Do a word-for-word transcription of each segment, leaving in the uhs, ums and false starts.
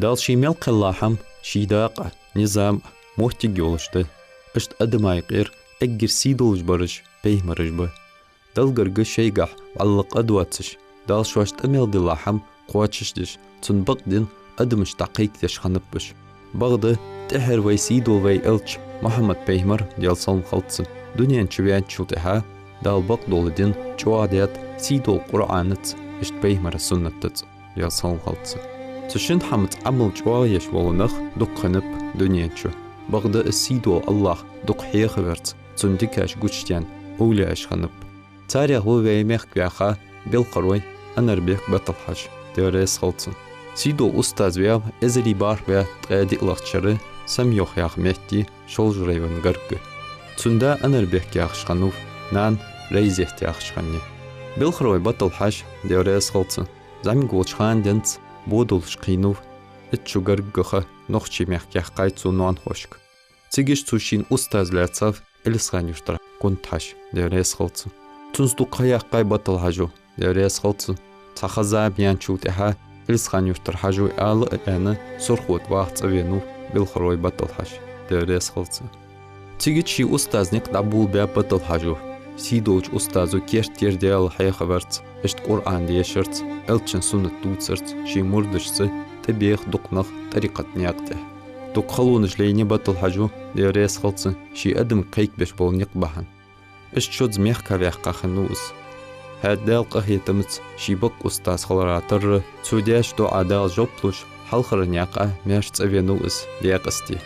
Дала ший мел кхелла хӀама ший дакъа, низам, моттиг йолаш да. Иштта адамий юкъера эггара сий долаш бараш пайхамараш ба. Далла гарга шоайгахьа вӀалла къа доацаш, Дала шоашта тӀа мел дилла хӀама кхоачашдеш, цун бакъдин адамашта кхайкадеш хиннаб уж. Бакъда, тӀеххьара вай сий дола вай элча Мухьаммад-пайхамар, Даьла салам хилда цунна, дунен чу ваьнначул тӀехьагӀа Дала бакъдола дин чӀоагӀдаьд сий долча Къуръанаца, иштта пайхамара суннатаца, Даьла салам хилда цунна. Цу шин хӀамаца Ӏамал чӀоагӀъеш вола нах дукха хиннаб дунен чу. Бакъда, из сий дола АллахӀ дукха хьехаварца, цун дикаш гучадаьнна овлияаш хиннаб. Царех ва вай мехка ваьха Белхарой Анарбек Батал-Хьажа, Даьла раьза хилва цунна. Сий дола устаз ваьв эзар бархӀ бӀаь ткъаь диълагӀча шера Самйох яхача метте Шолжа района гарга. Цун да Анарбек яхаш хиннав, нана Райзет яхаш хиннай. Белхарой Батал-Хьажа, Даьла раьза хилва цунна, зӀамига волча хана денз бодалуш кхийнав, итт шу гаргга ха Нохчий мехка яьккхай цо ноанахошка. Цига иштта цо шийна устаз лаьцав Илисхан-Юртара Кунта-Хьажа, Даьла раьза хилва цунна. Цунца дукха ха яьккхай Батал-Хьажо, Даьла раьза хилва цунна. Цхьа ха-зама яьнначул тӀехьагӀа Илисхан-Юртара Хьажо ала а аьнна, Сурхо тӀа ваха цӀавенав Белхарой Батал-Хьажа, Даьла раьза хилва цунна. Цига ший устаза никъ дӀаболабаьб Батал-Хьажо. Сий долча устазо керттера Даьла хьехаварца, иштта Къуръан дешарца, элчан суннат дувцарца ший мурдашца тӀабеха дукха нах тӀарикъата наькъа тӀа. Дукха халонаш лайнай Батал-Хьажо, Даьла раьза хилва цунна, ший адамашта кхайкабеш бола никъ бахьан. Иштта шозза мехка ваьккха хиннав из. ХӀаьта Даьла къахетамца ший бакъ устаз хилара тара, цо деча дуӀа Дала жоп луш, хьалхарча наькъа маьрша цӀавенав из даькъасте.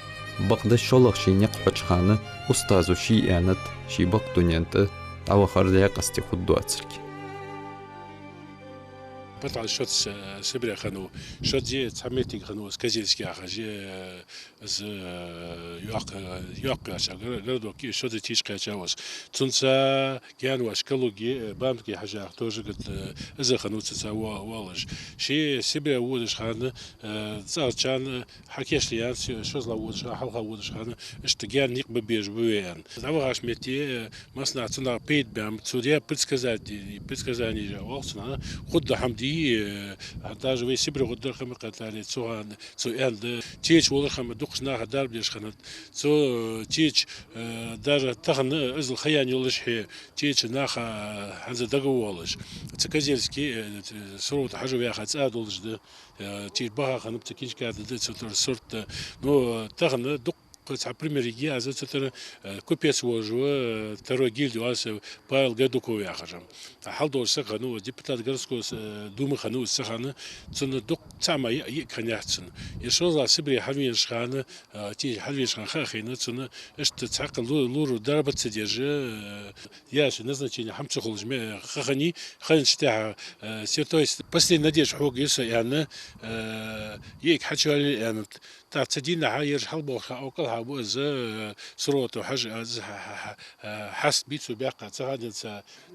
Бакъда шоллагӀа ший никъ хьоча хана устазо ший аьннад, ший бакъ дунен тӀа дӀавахар даькъасте хургдоацалга. Батал-Хьажа шозза, э, Сибре хиннав, шозза цхьа моттиг хиннав из Козельски яхаш, э, из, э, йоккха, йоккха яхаш гор-, городок, шозза тешаш кхаьчав из. Цунца гаьна воацаш Калуги, э, Бамтги Хьажах тоже, говорит, э, из хиннав цунца во-, воаллаш. Ше Сибре водача хана, э, цӀагӀарчарна хьакийчдаьннад, шозлагӀа водача хана, хьалха водача хана, иштта гаьна никъ бе безаш ба вай аьнна. ДӀавахача метте, э, массанахьа цунах пайда баьннаб, цо даь предсказани-, предсказанеш оал цунах, хургда хӀама дий, э, даже вай Сибре гӀоргдар хӀама кхетаре, цу хана цо аьннад, теча волаш хӀама дукхача наха дарба деш хиннад. Цо, э, теча, э, даже тахан иззал ха яьнна йолаш хье, теча наха, э, хӀанз дагавоалаш. Цу Козельски, э, Сурхо тӀа Хьажа ваьха цӀа долаш да. Э, теча баха хиннаб цу книжка тӀа да, цу тӀара сурт да. Ну, э, тахан дукха цхьа пример йига аз цу тӀара, э, купец волаш ва, э, второй гильдии оал цох, Павел Гайдуков яхаш. Хьалдолаш саг хиннав, депутат городской, э, думы хиннав из цу хана, цунна дукха цхьа ма йиъ-, йиъ хиннаяц цунна. Ер шозлагӀа Сибре хьавенача хана, э, теча хьавенача хана ха а хайна цунна, иштта цхьаккха лу-, лоралуш дарба ца деш, э, яьча назначени хӀама ца хулаш ме-, ха хиннай, хинначул тӀехьагӀа, э, святой, последняя надежда хьога я со аьнна, э, йиӀиг хьачуйоалаяьй аьннад. ТӀаккха цу дийнахьа ераш хьалбоагӀаш хана, укхаза хьалбу из, э, Сурхо тӀа Хьажа, из хьа-, хьа-, хьа-, э, хьаст бийцо баьккха цу хана денз.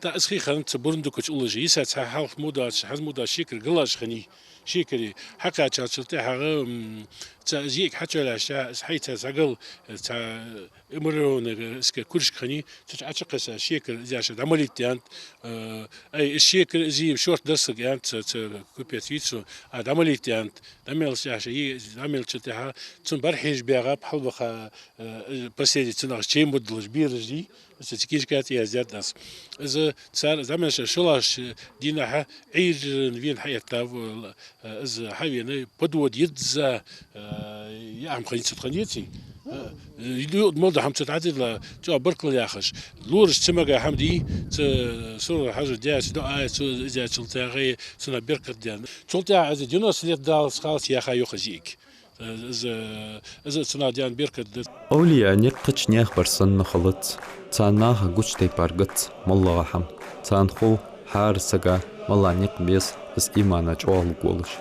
ТӀаккха из хий хиннад цу Бурундукача уллаш. Йиса цхьа хьалха мо доацаш, хӀанз мо доацаш шекар галаш хиннай. Шекари хьакхаьчачул тӀехьагӀа, м, цу из йиӀиг хьачуйоалаяьчул тӀехьагӀа, из хьайца цхьа гал, э, цхьа эмалированный, э, иска куршка хиннай, цу чу Ӏочукхесса шекар из яьша дӀамалийтадаьннад, э, ай, из шекар из йиъ шортта дар сага аьннад цу, цу купец вийцо, а дӀамалийтадаьннад, дӀамелча яьша, йиъ дӀамелчул тӀехьагӀа, цунна бӀарахьежа баьгӀаб хьалбаха, э, последний цунах чей муддалаш бераш дий, из цу книжка тӀа яздаьд аз. Из цар дӀамелча шоллагӀча дийнахьа Ӏуйранна вена хьаэттав, э, из хьавена, подвод йизза, э, яа хӀама хиннай цу тӀа хиннаяций. Э, юкъ-мала дола хӀама цу тӀа дӀадилла, чӀоагӀа баркал яхаш. Лораш ца мега хӀама дий, цу Сурхо Хьажа даьча дуӀай, цо из яьчул тӀехьагӀа цунах беркат даьннад. Цул тӀехьагӀа из девяносто лет даллалца халац яьха йоах из йиӀиг. Из, из цунах даьнна беркат да. Овлияий никъ кхыча наьха бар санна хилац. Царна наха гуча тайпара гац моллагӀа хӀама. Царна хов хӀара сага малагӀа никъ беза из имана чӀоагӀлургволаш,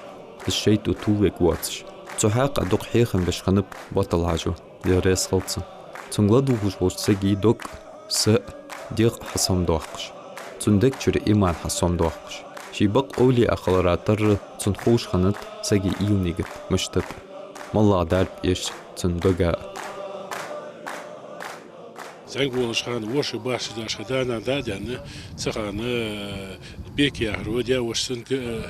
из шайтӀо тувлавергволаш воацаш. Цу хьакъехьа дукха хьехам беш хиннаб Батал-Хьажо, Даьла раьза хилва цунна. Цунга ладувгӀаш волча сага дог, са, дегӀ хьасомадоаккхаш, цун дега чура иман хьасомадоаккхаш. Ший бакъ овлияъ хилара тара цунна ховш хиннад сага уйла-нигат мишта ба. МоллагӀа дарба эш цун дога а. ЗӀамига волча хана ворхӀ шу бахьаш доацаш хиннад, да-нана да а даьнна, цу хана, э, Бека яхар ва, даь-воша цунга, э,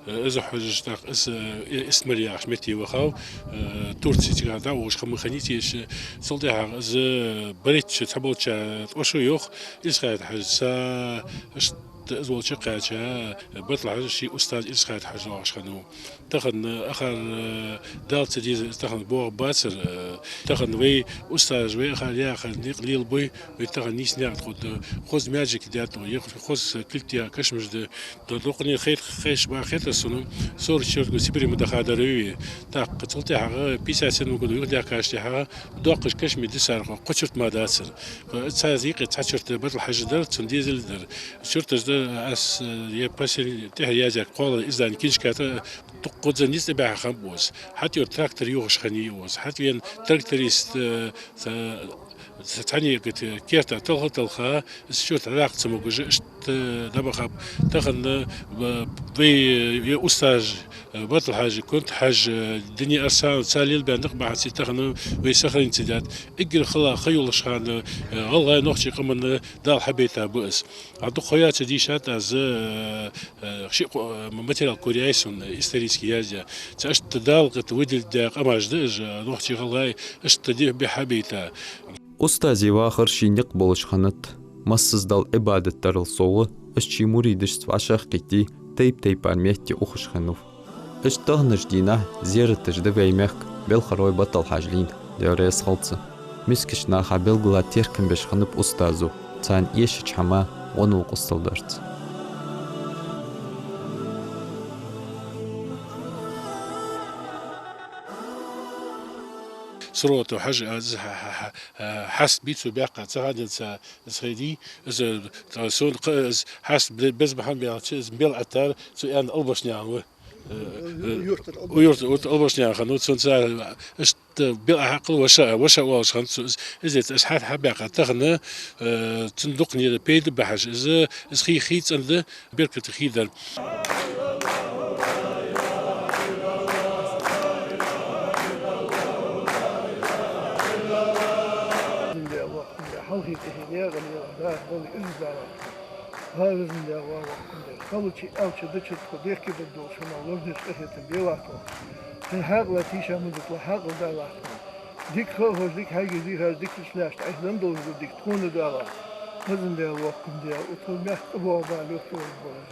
э, из хьожаш, тӀаккха из, э, Истмаль яхача метте вахав, э, Турце. Цигара дӀаволаш хӀама хиннай цу, цул тӀехьагӀа из, э, барайтта шу цхьаболчар тӀа шу йоах, Илсхан-Юртара Хьажа, са, аш- Из волча кхаьча, Батал-Хьажа ший устаз Илсхан-Юртара Хьажа оалаш хиннав. Тахан, э, акхар, э, Дала ца дезар, из тахан боагӀаргбацар, э, тахан вай устазаш, вай акхар яхар никъ лелабой, вай тахан нийса наькъа тӀа хургда, хоза маьждиг даьд тхо, е хоза кулг яь кашамаш да, да дукха хет-, хеташ ба хетар сона, сорок четвёртого Сибре ма дахадар вай. ТӀаккха цул тӀехьагӀа пятьдесят седьмом году юхадаьхкача тӀехьагӀа доккхача кашаме дисар кхо, кхо чурт мара дацар. Цхьа зикъе цхьа чурт Батал-Хьажа дар, цун дезал дар. Чурташ да аз, э, е посел-, тӀехьа язъяь кхоалагӀа издани книжка тӀа дуккха зе низ тӀабаьхьа хиннаб укхаза. ХӀаьта юха трактор йохаш хиннай укхаза. ХӀаьта вена тракторист, э, ца-, ца-, цхьанне гӀат, э, керта талха-талха, из чурт дӀадаккха ца могаш, иштта дӀабахаб. Тахан, э, вай, э, устазаш, э, Батал-Хьажа, Кунта-Хьажа, э, Дини Арсанов, цар лелабаь никъ бахьанца тахан вай сохранить даьд. Эггара хала ха йолаш хана, э, гӀалгӀай, нохчий къаманна Дала хьабайта ба из. А дукха ха яц дийшад аз, э, э, ши-кхо, э, материал кораяьй сона, э, исторически язъяь. Цу иштта Дала гӀат выделить даь къамаш да уж, э, нохчий, гӀалгӀай, иштта ди-, бихьа бейта. Устаза вахар ший никъ болаш хиннад. Массаза Далла Ӏибадат дарал совгӀа, из ший муридашца вӀашагӀкхийтте, тайп-тайпара метте ухаш хиннав. Иштта таханарча дийнахьа зераташ да вай мехка Белхарой Батал-Хьажа лийнна, Даьла раьза хилва цунна. Мискача наха белгала теркам беш хиннаб устазо, царна эшача хӀаман гӀо-новкъостал дарца. Сургъото Хьажа, а, з-, хьа-, хьа-, хьа-, а, хьаст бий цо баьккха, цу хана денз из хайдий, из, а, сона кхы-, из хьаст бе-, беза бахьан баьлча, из бел Ӏаттар цо аьнна Албашнаькъан ва. Э, э, юртара Албаш-, юртара Албашнаькъан ва, цунца иштта бе-, а, хьакъал ваша, ваша оалаш хиннад цо, из, из яц, из хьа-, хьабаьккха тахан, э, цун дукха нера пайда бахьаш, из, из хий, хий цӀена да, беркате хий дар. Хьалхе тӀехье дегӀа лела, да, бола из дала. Ва везан Даьла, ва воккха Даьла. Халачи аьлча дача тхо дехке дар долча хӀаман лорадеш къахетам белахь тхо. Хьай хьаькъала тийша ма ду тхо, хьаькъал далахь тхона. Дика ха а ховш, дика хьайгара дийхача, дикача лаьшта Ӏайха лан долаш да дика тхона далахь. Везан Даьла, воккха Даьла, у тхо мехка тӀабоагӀа бала йохкалур болаш.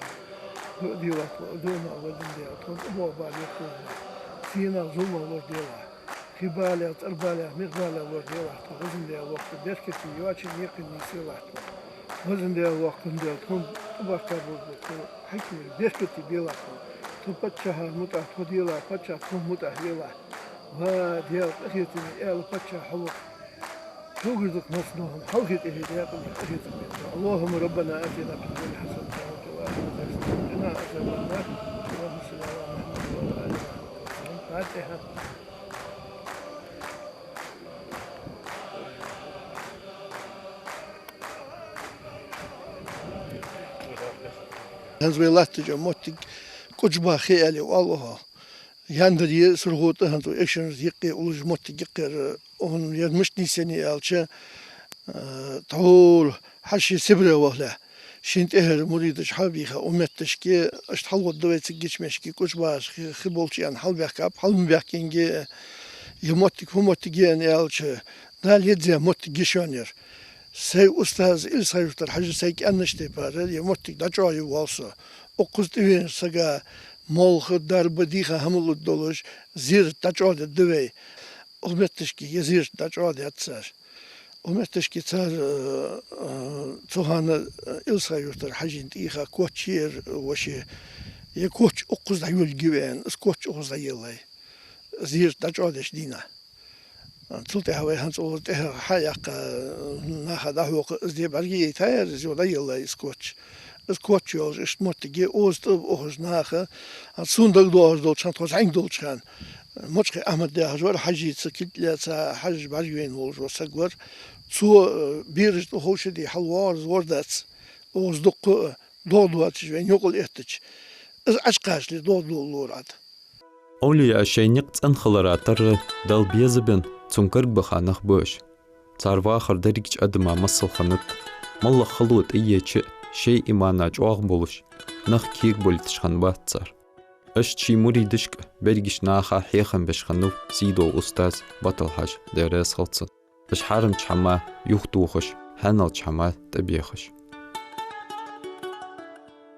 Дуа делахь тхо, дуа ма, везан Даьла, тхона тӀабоагӀа бала йохкалур. Сенах, зуламах лораделахь. Кхы балех, цӀера балех, миха балех лораделахь тхо, везан Даьла, воккха, беркате йоацача наькъа нийсъелахь тхо. Везан Даьла, воккха Даьла, тхона тӀабахка болча тхо хьакимий беркате белахь тхо. Тхо паччахьа мутӀахь тхо делахь, паччахь тхона мутӀахь лелахь. Ва Даьла, къахетаме Ӏаьла паччахь хьо ва. Хьогара дукха массанахьа хьалхе тӀехье декъала къахетам бе. اللهم ربنا آتنا في الدنيا حسنة وفي الآخرة حسنة وقنا عذاب النار. اللهم صل على محمد وعلى آل محمد وسلم. الفاتحة. ХӀанз вай латтача моттиг КӀучбахи аьле оал оаха. Яндаре СурхотӀа хӀанз Экажкъонгий юкъе уллаш моттиг я-кх ер, оаха ер мишта нийсъеннай аьлча, э, тхьовра Хьажа ше Сибре вахалехь, шийна тӀехьара муридаш хьабийха укх метташка, иштта хьалгӀоргда вай цига гича мешка, КӀучбахаш хи, хи болча аьнна хьалбаьхкаб, хьалбаьхкинге, ер моттиг фу моттиг я аьлча, Дала езъяь моттиг я шоана ер. Сай устаз Илсхан-Юртара Хьажа сай кӀаьнкашта тайпара ер моттиг дӀачӀоагӀъю воал со. Укхаза тӀавена сага молха, дарба, дийха хӀама лургдолаш, зерат дӀачӀоагӀдергда вай. Укх метташка ер зерат дӀачӀоагӀдаьд цар. Укх метташка цар, э, э, цу хана, э, Илсхан-Юртара Хьажийна тӀехьа коч яр воший. Ер коч укхаза дӀайолларгья вай аьнна, из коч укхаза дӀаеллай. Зерат дӀачӀоагӀдеча дийнахьа. Цул тӀехьагӀа вай хӀанз цӀогӀа тӀехьа хьаяьккха, наха дӀахьокха, из де бӀарга яйта яр, из юха дӀаеллай из коч. Из коч йолаш, иштта моттиг я, укхаза тӀа ухаш наха, хӀанз сона дагадоагӀаш долча хана, тхо зӀамига долча хана, Мочкъий Ахьмад яхаш вар, Хьажийца кулг лаьца, Хьажа бӀаргавайна волаш вола саг вар. Цо, э, бераш тӀа ховшаде хьалвоагӀар из вар дац. Укхаза дукха, э, догӀа доацаш вайна юкъал эттача, из Ӏочукхачале догӀа долалора Ӏад. Овлияъ шоай никъ цӀена хилара тара Дала безабенна, цунна гарга баха нах ба уж. Цар вахар дерригача адама масал хиннад. МаллагӀа хало тӀаеча а, шоай имана чӀоагӀа болаш, нах кегабойташ хиннабац цар. Иштта ший муридашка, берригача наха хьехам беш хиннав сийдола устаз Батал-Хьажа, Даьла раьза хилва цунна. Уж хьарамча хӀамах юхатохаш, хьаьналча хӀамах тӀабехаш.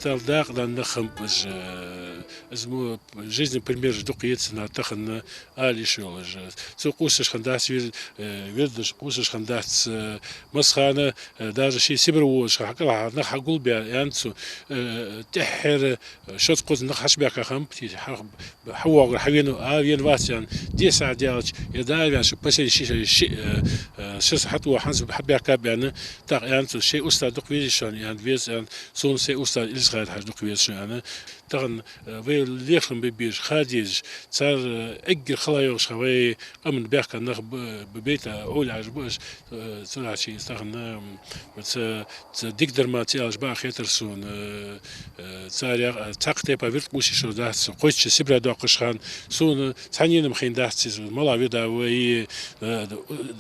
Цар дакъа даьнна нах хиннаб уж, э, из мо жизни примераш дукха я цун тахан ала йиш йолаш. Цо кхувсаш хиннадац вир-, э, вирдаш, кхувсаш хиннадац, э, массахана, э, даже ший Сибре волаш хьакъала нах хьагулбаь, аьннад цо, э, тӀеххьара, э, шозза-кхозза нах хьачубаьхка хиннаб, ти хьа-, хьавоагӀар хьавенав, а венавац аьнна, десса даьлча, е да а ваьнна, шу пасери ши, ши, ши, э, э, шозза хьатӀавоагӀа хӀанз хьабаьхкаб аьнна, тӀаккха аьннад цо, шоай устаз дукха веза шоана аьнна, веза аьнна, сона сай устаз Илсхан-Юртара Хьажа дукха веза шоана аьнна. Тахан, э, вай лерхӀам бе безаш, ха дезаш, цар, э, эггара хала йоагӀаш хинна вай къаман баьхка нах ба-, ба-, бейта овлияаш ба уж, э, цу нахаца тахан, м, ца, ца дика дар ма ца аьлча бакъахьа хетар сона, э, э, цар яха, э, цхьаккха тайпара вирд кхувсаш дац, кхойтта шу Сибре доаккхаш хана, сона цхьаннена-м хайнадац из, мала вирд ва вай, э,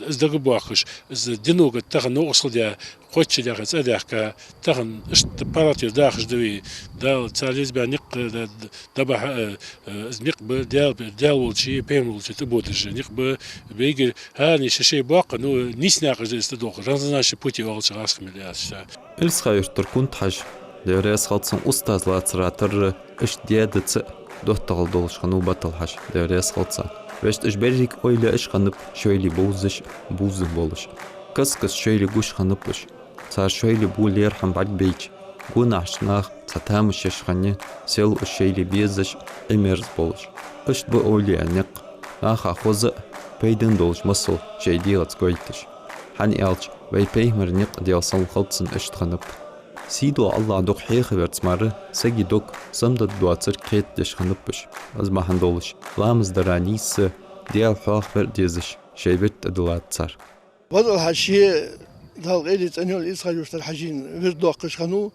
из дагабоаккхаш, из динога тахан новкъостал даь, кхойтта шу даьхе цӀадаьхка, тахан иштта паргӀатвер дахаш да вай. Дала цар лезабаь никъ, э, д-, д-, дӀабахьа, э, э, из никъ ба Даьла, Даьла волча, пайхамар волча тӀабодаш никъ ба, вайгара хӀаране шоай-шоай боккха, ну, нийса наькъаш да из тӀадоагӀаш, разногласия пути оалача гӀазкхий мел яц ша. Илсхан-Юртара Кунта-Хьажа, Даьла раьза хилва цунна, устаз лацара тара иштта даь-даьдаца доттагӀал долаш хиннав Батал-Хьажа, Даьла раьза хилва цунна. Вешта уж беррига овлияаш хиннаб шоайла бовзаш, бувзам болаш. Каст-каста шоайла гуш хиннаб уж. Цар шоайла бу лерхӀам бӀаргабайча, гонахьарча наха цхьа тамаш еш хиннай, сел уж шоайла безаш, Ӏимерза болаш. Иштта ба овлияий никъ, наха хоза а, пайдана долаш масал шоай дегӀаца гойташ. ХӀана аьлча, вай пайхамара никъ, Даьла салам хилда цунна, иштта хиннаб. Сийдола АллахӀ дукха хьехаварца мара сага дог самадаргдоацар кхетадеш хиннаб уж. Из бахьан долаш, ламаз дара нийсса, Даьла хьоахавар а дезаш, шоай вирд тӀадиллад цар. Батал-Хьажа ше, Дала къайле цӀенйойла, Илсхан-Юртара Хьажийна вирд доаккхаш хиннав.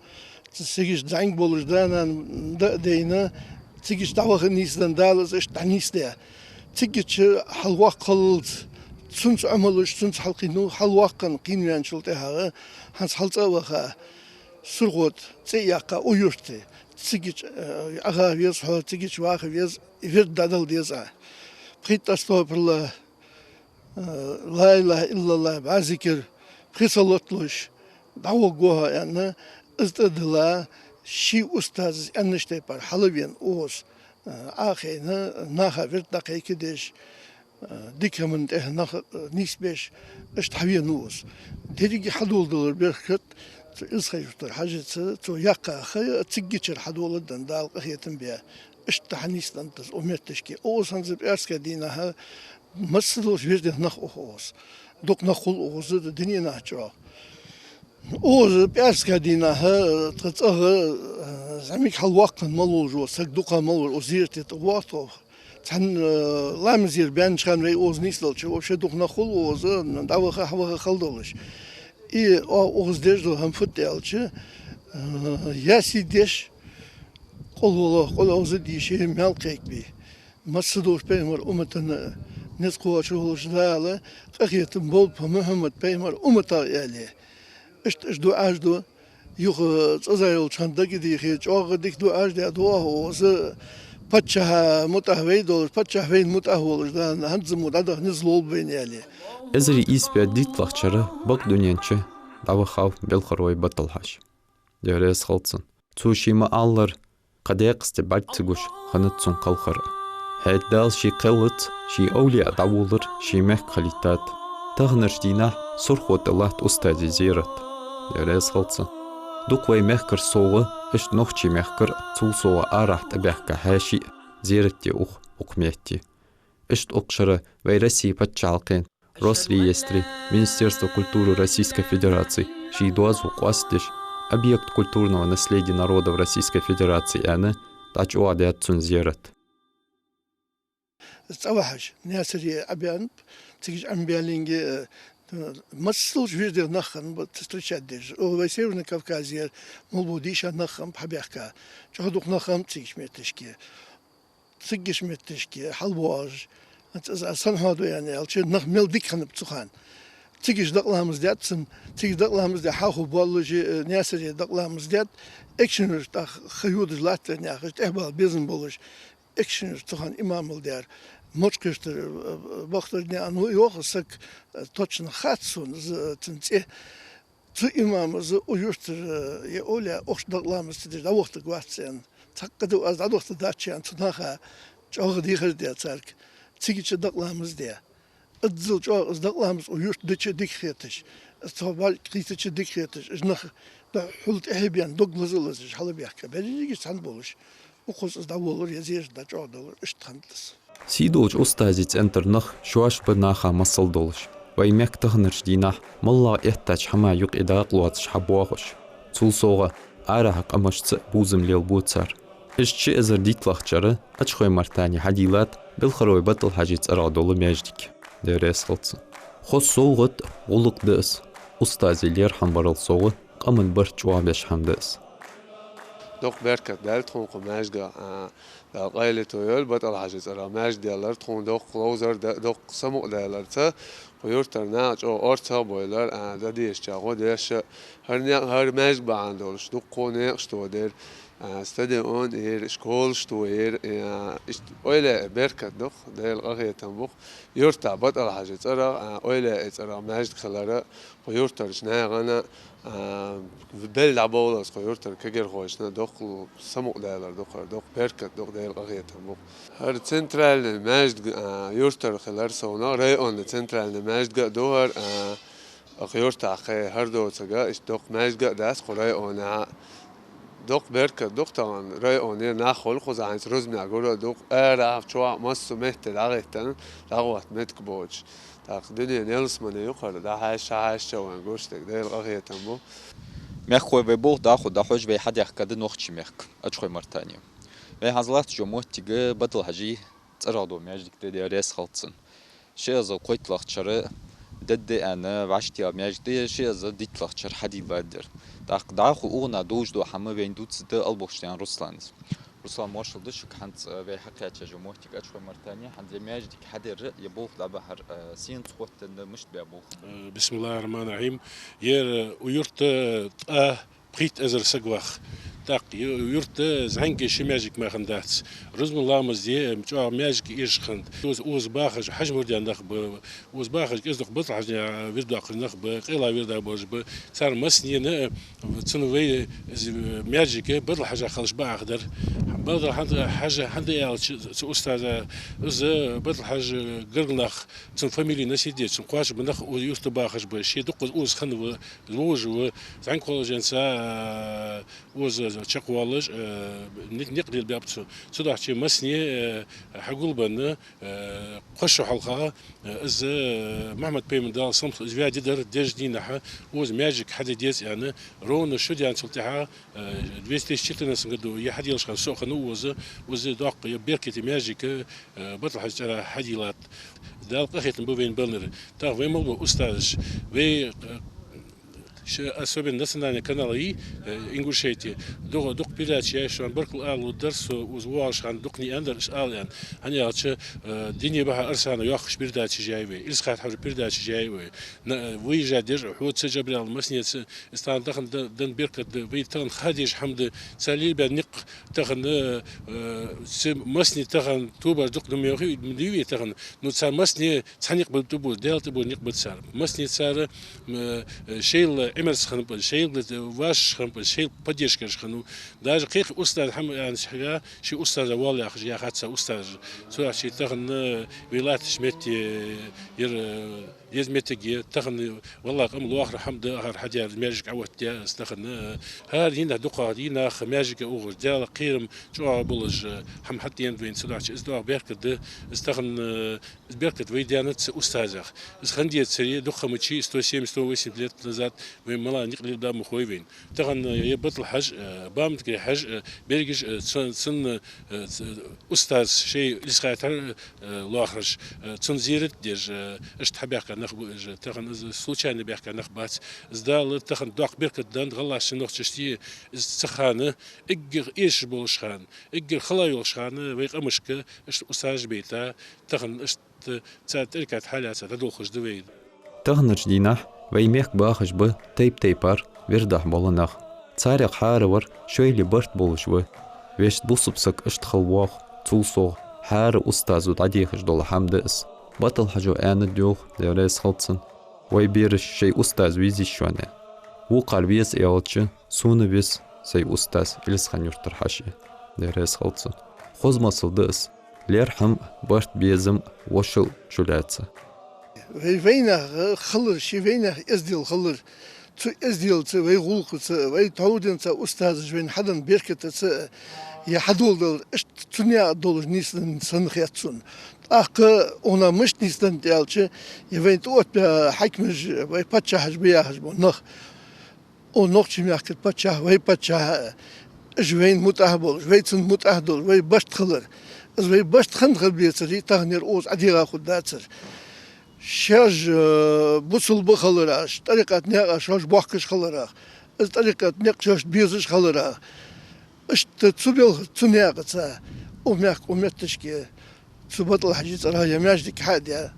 Цу цига зӀамига болаш да-нана дӀа а дайна, цига дӀаваха нийсденна, Дала из иштта дӀанийсдаь. Цига хьалваккхалца, цунца Ӏамалаш, цунца хьалкхийнав, хьалваккха кхийна ваьнначул тӀехьагӀа, хӀанз хьалцӀа а ваха, Сурхо тӀа цӀи а яьккха, укх юрта, цига, э, Ӏаха веза хьо, цига ваха веза, вирд дӀадала деза Ӏа. Пхийтта астагӀфируллахӀ, э, ла илахӀа иллаллахӀ, бӀаь зикар, пхи салот луш, дӀавоагӀа хьо аьнна, из тӀадилла, ший устаза аьннача тайпара хьалвена укхаза, э, Ӏохайна, наха вирд дӀакхайкадеш, э, дика хӀаман тӀехьа нах, э, нийсбеш, иштта хьавена укхаза. Деррига хьадоладалар беркат цу Илсхан-Юртара Хьажаца, цо яьккха ха а циггачара хьадоладенна, Дала къахетам бе. Иштта хьанийсденнад из укх метташка. Укхаза хӀанз пӀаьраска дийнахьа масса долча вирдех нах ух укхаза. Дукха нах хул укхаза дунен чу чӀоагӀа. Укхаза пӀаьраска дийнахьа тха цӀагӀа, э, зӀамига хьалваккха мел волаш вола саг дукха мел вар укх зерате тӀавоагӀа тхо. Цхьан, э, ламазера баьннача хана вай укхаза нийсделча, вообще дукха нах хул укхаза, дӀаваха, хьаваха хала долаш. И, о, укхаза деш дола хӀама фуд аьлча, э, ясин деш, къулхӀу, къулхӀу аӀузу дийша, маьл кхайкабе. Масса долча пайхамара уммата низ кхоачаш волча Дала къахетам болба Мухьаммад пайхамара умматах аьле. Иштта уж дуӀаш ду, юха цӀаза йолча хана дагадехе, чӀоагӀа дика дуӀаш даь ду оаха укхаза, паччахьа мутӀахь вай долаш, паччахь вайна мутӀахь волаш, да, хӀанз мо дӀадаха низ лолба вайна аьле. Эзар ийс бӀаь дийтталагӀча шера бакъдунен чу дӀавахав Белхарой Батал-Хьажа. Даьла раьза хилва цунна. Цо ше ма аллара, кхы даькъасте бӀарг ца гуш хиннад цун кхалхар. ХӀаьта Дала ше кхеллац, ший овлияъ дӀаволлар ший мехка хилийтад. Таханарча дийнахьа Сурхо тӀа латт устазий зерат. Даьла раьза хилва цунна. Дукха вай мехкарча совгӀа, иштта нохчий мехкара, цул совгӀа арахьа тӀабаьхка хьаьший а зерат де ух укх метте. Иштта укх шера вай Россе паччахьалкхен Росреестре, Министерство культуры Российской Федерации ший доазув къоастадеш, «Объект культурного наследия народов Российской Федерации» аьнна, дӀачӀоагӀдаьд цун зерат. ЦӀавахьаш, Наьсаре Ӏабаьннаб, цига Ӏамбаьлинге, э, масса долча вирдех нах хиннаб встречать деш. О, вай Северный Кавказера мел бола дийша нах хиннаб хьабаьхка. ЧӀоагӀа дукха нах хиннаб цигача метташка. Цигача метташка хьалбоагӀаш, аз, аз сенна хьоаду аьнна аьлча, нах мел дика хиннаб цу хана. Цига дакъа ламаз даьд цун, цига дакъа ламаз даь хьалха боллаш, э, Наьсаре дакъа ламаз даьд, экшенаш тӀаккха ха йодаш латтар яхаш, тӀехьа бала безам болаш, экшенаш тахан имамал даьр. Мочкъий-Юртара, э, Бахтардинаькъан ва йоах саг, э, точно хац сона из, э, цун цӀи. Цу имама из укх юртара, э, е оля охьаш дакъа ламаз ца деш дӀавахийтаргвац аьнна. Цхьаккха да аз дӀадахийтаргдац аьнна цу наха чӀоагӀа дехар даь царга. Цига дакъа ламаз даь. Иззал чӀоагӀа из дакъа ламаз укх юрта дича дика хеташ, из цу бӀарг кхийттача дика хеташ, из нах да хьул тӀехьа бен дог лаза а лазаш хьалбаьхка, берригаш цхьана болаш. Укхаза из дӀаволлар, езераш дӀачӀоагӀдалар, иштта хиннад из. Сий долча устазий цӀен тӀара нах шоаш ба наха масал долаш. Вай мехка таханарча дийнахьа моллагӀа эттача хӀаман юкъе дакъа лоацаш хьабоагӀаш. Цул совгӀа, арахьа къамашца а бувзам лелабу цар. Иштта ши эзар дийтлагӀча шера Ачхой-Мартане хьадийллад Белхарой БатӀал-Хьажий цӀерагӀа дола маьждиг. Даьла раьза хилва цунна. Хоза совгӀат а, гӀулакх да из. Устазий лерхӀам барал совгӀа, къаман барт чӀоагӀбеш хӀама да из. Дукха беркат даьлла тхона укх маьждига, а, Дала къайле тойойла БатӀал-Хьажий цӀерагӀа маьждиг даьллар, тхона доккха ловзар да, доккха самукъадалар да, укх юртара наха чӀоагӀа орцагӀа а бовлар, а, дӀадешача гӀо деш а, хӀара наькъ-, хӀара маьждиг бахьан долаш дуккха наькъаш тодаьр, а, стадион а яьр, школаш а тояьр, а, иштта эвлаяий беркат да укх, Даьла къахетам ба укх. Юртахь БатӀал-Хьажий цӀерагӀа, а, эвлаяий цӀерагӀа маьждиг хилар, укх юртарча наьха, а, белла дӀабовла из укх юртара кагирхошта, доккха самукъадалар да укхар, доккха беркат да укх, Даьла къахетам ба укх. ХӀара центральни маьждиг, а, юртара хилар совгӀа, районни центральни маьждиг а да хӀара, а, укх юртахь кхы хӀара доцург, иштта доккха маьждиг а дац укх районехь. Доккха беркат да укх тахан районе нах хул укхаза, хӀанз Рузмера гура а да укх, арахьа, чохь, массо а метте дӀагӀеттина, дӀагӀотта меттиг боацаш. ТӀаккха дунен ялсмале я укхар, дӀахьаьжча, хьаьжча вайна гуш дерг, Даьла къахетам ба. Мехкахой, вай болх дӀахо дӀахьош, вай хьадаьхкад нохчий мехка, Ачхой-Мартане. Вай хьалха латтача моттиге БатӀал-Хьажий цӀерагӀа дола маьждиг да, Даьла раьза хилва цунна. Ши эзар кхойтталагӀча шера дедда аьнна вӀаштӀехьа маьждиг да, ши эзар дийтлагӀча шера хьадийллад ер. ТӀаккха дӀахо укханна долаш дола хӀама вайна дувцаргда Албохчанаькъан Руслана. Руслан, моаршал да шуга, хӀанз, э, вай хьакхаьчача моттиге Ачхой-Мартане, хӀанз ер маьждиг хьадаьр, ер болх дӀабахьар, э, сенца хоттаденна, мишта баь болх ба? Э, бисмиллахӀир-рахьманир-рахьим. Ер, э, укх юрта, э, ткъаь пхийтта эзар саг вах. ТӀаккха ю-, юрта зӀамига ши маьждиг мара хиннадац. Рузман ламаз де, э, чӀоагӀа маьждиг эшаш хиннад. Укхаза, укхаза бахаш хьажа-мурдий нах ба, укхаза бахаш кӀезиг-дукха БатӀал-Хьажа вирд доаккхаш нах ба, къайла вирд а болаш ба. Цар массане а, э, цун вай, э, маьждиг БатӀал-Хьажа хилча бакъахьа дар. БатӀал-Хьажа хӀана да аьлча, цу устаза, из БатӀал-Хьажа гаргара нах, цун фамили носить деш, цун кхоачаш ба нах, укх юрта бахаш ба, ше дуккхаза укхаза хиннав, вовзаш ва, зӀамига хилча денз, э, укхаза чакхвоалаш, э, ни-, никъ лелабаьб цо. Цудухьа массане, э, хьагулбенна, э, кхо шу хьалха, э, из, э, Мухьаммад-пайхамара, Даьла салам хилда цунна, из ваь ди дар, дезача дийнахьа укхаза маьждиг хьаде деза аьнна, ровно шу даьнначул тӀехьагӀа, э, две тысячи четырнадцатом году ер хьаделаш хиннад, со а хиннав укхаза, укхаза доккха, ер беркате маьждиг, э, БатӀал-Хьажий цӀерагӀа хьадийллад. Дала къахетам ба вайна баьннар. ТӀаккха вай мел бола устазаш, вай, э, ш-, особенно национальни канал я, э, Ингушетии. Дукха, дукха передачаш яьй шоана, баркал ала лургдар со, укхаза воагӀаш хана дукхане аьннадар, уж ала аьнна. ХӀана аьлча, э, дуне бахьан арсана йоккхаш передачаш яьй вай, Илисха-Юртара передачаш яьй вай. На, э, выезжать деш, хьоца, Джабраил, массанеца, из тахан, тахан дан, дан беркат да, вай тахан ха дезаш хӀама да, цар лелабаь никъ тахан, э, э, цу массане тахан тобаш дукха да ма йоахий, ма дий вай тахан, но цар массане цхьа никъ ба тӀабоагӀа, Даьла тӀабоагӀа никъ ба цар. Массане цар, м, э, шоайла Ӏимерза хиннаб, шоайла вӀашагӀкхетам хиннаб, шоайла поддержкаш хиннав. Даже кхы устаз хӀама аьннача хьага, ший устаза воалл яхаш, яхац цар устазаша. Цудухьа тахан, э, вай латтача метте, э, ер, э, деза моттиг я, тахан, валлахӀи, къам лоархӀар хӀама да хӀара хьадаьр, маьждиг Ӏооттадаь, из тахан, э, хӀара дийнахьа дукхагӀа дийнахьа маьждиге угӀаш, Даьла кхерам чӀоагӀа болаш, э, хӀама хьатӀадеанад вайна, цудухьа из дукха беркат да, из тахан, э, из беркат вай даьннад цу устазех. Из хинна дезацар, дукха ха ма дий, сто семьдесят, сто восемьдесят лет назад вай мел никъ лелабаьб ма хой вайна. Тахан, э, ер БатӀал-Хьажа, э, Баматгай Хьажа, э, берригаш, э, цун, цун, э, ц-, устаз шоай Илисха-Юртара, э, лоархӀараш, э, цун зиярат деш, э, иштта хьабаьхка нах ба уж, тахан из случайно баьхка нах бац. Из Дала тахан доккха беркат деннад гӀалгӀашта, нохчашта, из цу хана, эггара эшаш болаш хана, эггара хала йолаш хана вай къамашка иштта устазаш байта, тахан иштта цар тӀарикат хьалаьца дӀадолхаш да вай. Таханарча дийнахьа вай мехка бахаш ба тайп-тайпара вирдахь бола нах. Царех хӀара вар шоайла барт болаш ва. Вешта бусалба саг иштта хила воагӀа, цул совгӀа хӀара устазо дӀадехаш дола хӀама да из. Батал-Хьажо аьннад йоах, Даьла раьза хилва цунна: «Вай бераш шоай устаз везий шоана?» «Вокхар веза», — аьлча, «Сона веза сай устаз Илисхан-Юртара Хьаьший», — Даьла раьза хилва цунна. Хоза масал да из. Лерхӏам, барт, безам, вошал чулаьца. Вай вайнаха хилар, ши вайнаха эздел хилар, цу эзделца, вай гӀулакхаца, вай товденца устазаш вайна хьаденна беркатаца, е хьадоладалар, иштта цу наькъа долаш нийсденна санна хет сона. ТӀаккха она мишта нийсденнад аьлча, е вайна тӀаоттабаь хьакимаш, вай паччахьаш ба яхаш бола нах. О, нохчий мехкара паччахь, вай паччахь, уж вайна мутӀахь болаш, вай цунна мутӀахь долаш, вай барт хилар. Из вай барт хинна хила безацар, таханера укхаза Ӏадийгӏа хургдацар. Шоаш, э, бусалба хиларах, тӀарикъат наькъа шоаш бохкаш хиларах, из тӀарикъат никъ шоашта безаш хиларах. Иштта цу белха, цу наькъаца, укх мехка, укх метташка, цу БатӀал-Хьажий цӀерагӀа е маьждиг хьа а даь,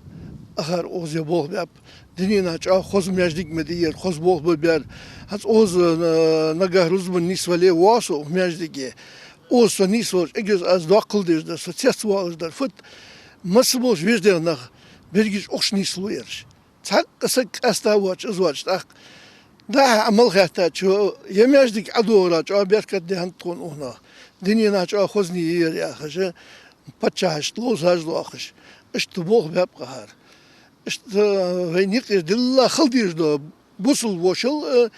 акхар укхаза е болх баьб. Дунен чу хоза маьждиг ма дий ер, хоза болх ба баьр. ХӀанз укхаза, э, нагахь рузбан нийсвале воагӀа со укх маьждиге. Укхаза со нийсвелча, эггара аз доккхал деш дар, со цецвоалаш дар фуд? Масса болча вежарий нах, берригаш укхаза нийслу ераш. Цхьаккха саг къаьста воацаш, из воацаш тӀаккха. ДӀахо Ӏа мел хаьттача, е маьждиг ӀодоагӀарах чӀоагӀа беркат дехант тхона укханах. Дунен чу хоза нийсъяр яхаш, паччахьашта ловзаш лохаш. Иштта болх баьб-кх акхар. Иштта вай никъ дилла хила дезаш да, бусалба вошал а,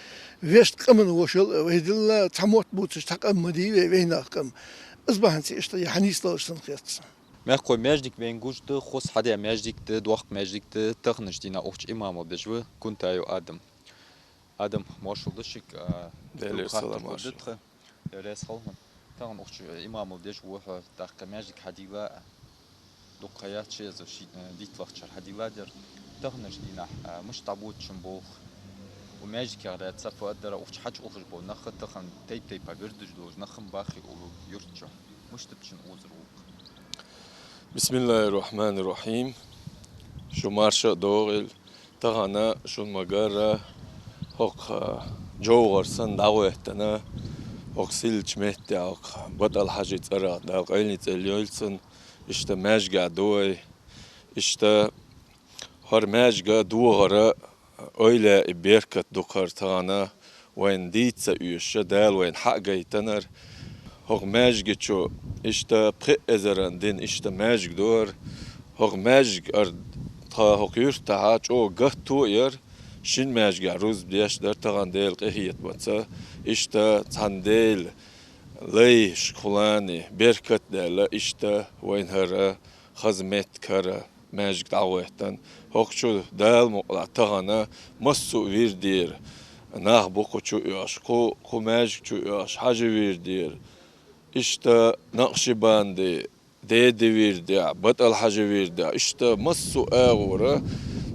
вешта къаман вошал а, вай дилла цхьа мотт бувцаш цхьа къам ма дий вай, вайнаьха къам. Из бахьанца иштта е хьанийсдалаш санна хет сона. Мехкахой, маьждиг вайна гуш да, хоза хьадаь маьждиг да, доккха маьждиг да, таханарча дийнахьа укхаза имамал деш ва Кунтаев Адам. Адам, моаршал да шуга, а, Даьлера салам, хаттар да тха. Даьла раьза хилва хьона. Тахан укхаза имамал деш ва хьо, тӀаккха маьждиг хьадийла, дукха ха яц шоай из ши, э, дийтталагӀчар хьадийладер. Таханарча дийнахьа, а, мишта дӀабода шун болх? Укх маьждигах лаьца фу аргдар укхаза хьачуухаш бола нах, тахан тайп-тайпара вирдаш долаш нах ма бий укх юрта чу. Мишта да шун укхазара гӀулакх? بسم الله الرحمن الرحيم. Шу марша а догӀийла. Тахан шун ма гарра, хӀокху ДжовгӀар санна дӀагӀоттана, хӀокху сийлача метте, хӀокху БатӀал-Хьажий цӀерагӀа, Дала къайленца Ӏойла цунна, иштта маьждигехь ду вай. Иштта хӀара маьждиг догӀара ойла а, беркат а ду-кх хӀара тахан, вайна дийца а оьшуш, Дала вайна хьа а гайтанара. ХӀокху маьждига чу иштта пхи эзаран дина иштта маьждиг ду хӀара. ХӀокху маьждига ара тха хӀокху юьртахьа чӀогӀа гатто а яр, шин маьждигехь рузба деш дар тахан Даьла къинхетамца. Иштта цхьана Даьла лайшка хулани беркат а даьлла, иштта вайна хӀара хаза меттиг хӀара маьждиг дӀагӀоттана. ХӀокху чу Дала мукъалахь тахан массо а вирдера нах бу кху чу оьхуш, кху, кху маьждига чу оьхуш хьажа вирдера. Иштта Накъшбанди, Деди вирдехь, БатӀал-Хьажа вирдехь, иштта массо а агӀора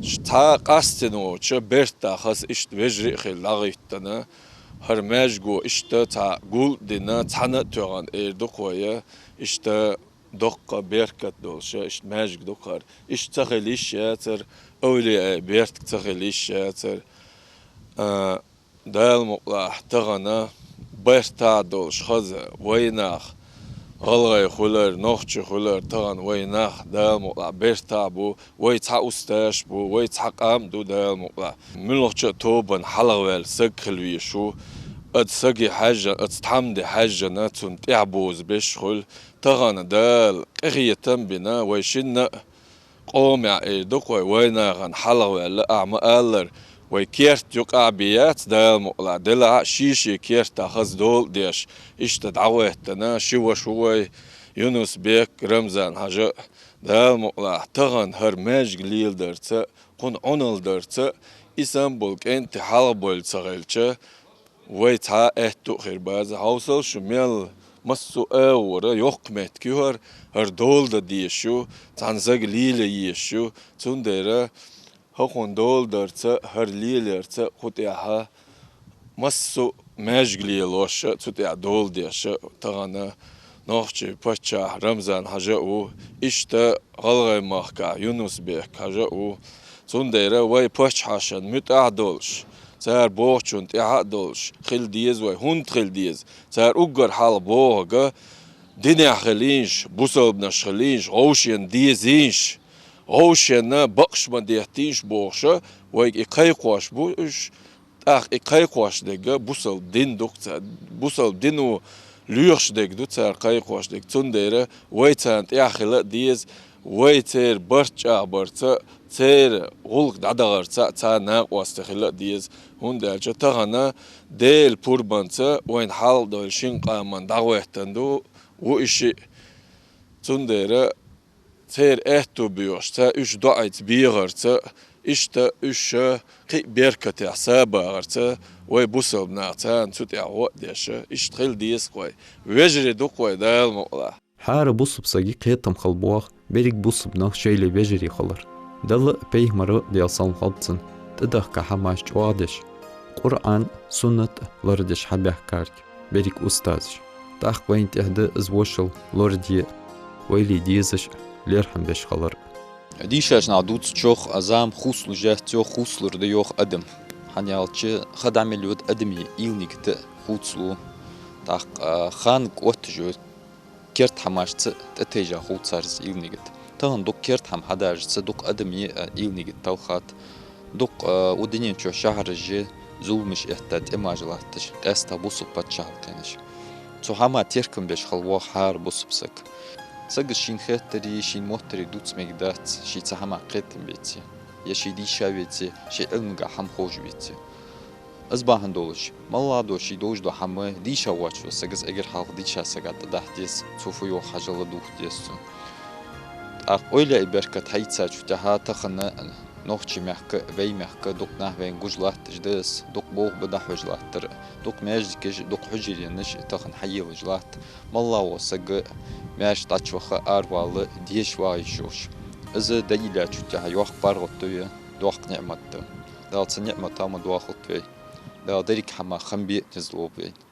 цхьа къастийна воцуш бертахь хаза иштта вежарий а хилла дӀагӀиттина. ХӀара маьждиго иштта цхьа гул а дина, цхьана а тоьхна эр ду-кх вай, иштта доккха беркат долуш, иштта маьждиг ду-кх хӀара. Иштта ца хила йиш яцара, овлияй беркат ца хила йиш яцара. А, Дала мукъалахь тахан бертахь долуш хаза вайнах, гӀалгӀай хуьлар, нохчий хуьлар, тахан вайнах Дала мукъалахь бертахь бу, вай цхьа усташ бу, вай цхьа къам ду Дала мукъалахь. Муьлххача а тобанна хьалхаваьлла саг хила везаш ву, оцу саги хьаьжжина, оцу тхьамди хьаьжжина, цунна тӀаьхьабуза беш хуьлу. Тахан Дала къинхетам а бина, вай шинна а къомехь эр ду-кх вай, вайнахана хьалхаваьлла, ахьа ма-аллара, вай керта юкъахь бен яц Дала мукъалахь, делахь а шен-шен кертахь хаза дола а деш, иштта дӀагӀоттина, ши ваша ву вай, Юнус-Бек, Рамзан-Хьажа а. Дала мукъалахь тахан хӀара маьждиг леладарца, кхунна Ӏуналла дарца, и санна болу кӀентий хьалхабевлла ца хилча, вай цхьа а аьтту а хир бац. Хьовсал шу, мел массо а агӀора йоккха меттиг ю хӀара, хӀара дола дан дезаш ю, цхьана сага лелае езаш ю. Цундела хӀокхунна дола дарца, хӀара леларца кху тӀехь массо а маьждиг лелош а, цу тӀехь дола деш а тахан нохчий паччахь Рамзан-Хьажа а ву, иштта ГӀалгӀай махкахь Юнус-Бек-Хьажа а ву. Цундела вай паччахьашта муьтӀахь а долаш, цар бохачунна тӀехьа а долаш хила деза вай. ХӀунда хила деза? Цар уггар хьалха бохарг динехь хилийша, бусалбанаш хилийша, вовшашта дезийша, вовшашта бакъ ма деттийша бохуш, вайга и кхайкхош бу уж. ТӀаккха и кхайкхош дерг бусалба дин ду-кх ца-, бусалба дино лоьхуш дерг ду цар кхайкхош дерг. Цундела вай царна тӀехьа хила а деза, вай церан барт чӀагӀбарца, церан гӀулакх дӀадахарца царна накъост хила а деза. ХӀунда аьлча тахан Делан пурбанца вайна хьалха долу шин къаман дӀагӀоьттина ду ву и шиъ. Цундела церан аьтту боьхуш, царна уьш доӀица бехарца, иштта уьш кхин а беркатехь сабагӀарца, вай бусалба нах царна цу тӀехь гӀо а деш, иштта хила деза-кх вай. Вежарий ду-кх вай, Дала мукъалахь. ХӀара бусалба сага кхетам хила боху берриг бусалба нах шоайла вежарий хилар, Далла а, пайхамара а, Делан салам хилда цунна, тӀедахка хӀамаш чӀоагӀдеш, Къуръан, суннат лардеш хьабаьхкарг берриг устазаш. ТӀаккха вайна тӀехь да из вошал лораде а, вайла дезаш а лерхӀам беш хилар а. Дийшача наха дувцачох, а зама хувцалуш яц йоах, хувцалур ду йоах адам. ХӀана аьлча, ха дӀа мел йода адамий ийла нигат а хувцалу. ТӀаккха, а, ханна кӀотташ йола керта хӀамашца тӀетайжа хувцарца ийла нигат. Тахан дукха керта хӀама хьадаржаца дукха адамий а ийла нигат талхад. Дукха, а, укх дунен чу шахьараш а, зуламаш этта тӀемаш латташ, къаьстта бусалба паччахьалкхенаш. Цу хӀаман теркам беш хила воагӀа хӀара бусалба саг. Сага шийна хеттарий, шийна моттарий дувца мегаш дац, ше цу хӀаман кхетам беце, е ше дийша веце, шен Ӏилманга хӀама ховш веце. Из бахьан долаш, малла а долаш ше довш дола хӀама дийша воацача сага, эггара хьалха дийшача сага тӀадахьа деза, цо фу йоах хьажал дувха деза цунна. ТӀаккха ойла а, беркат хьаийцачул тӀехьагӀа тахан нохчий мехка, вай мехка дукха нах вайна гуш латташ да из, дукха болх ба дӀахьош латтар, дукха маьждигаш, дукха хьужаренаш тахан хьаелаш латт. Малла а вола саг маьждиг дӀачуваха аравала деша вагӀа йиш йолаш. Из дӀайиллачул тӀехьагӀа йоккха паргӀато я, доккха ниӀмат да. Дала цу ниӀмата ма дохалда вай. Дала деррига хӀаман хам бе а низло вайна.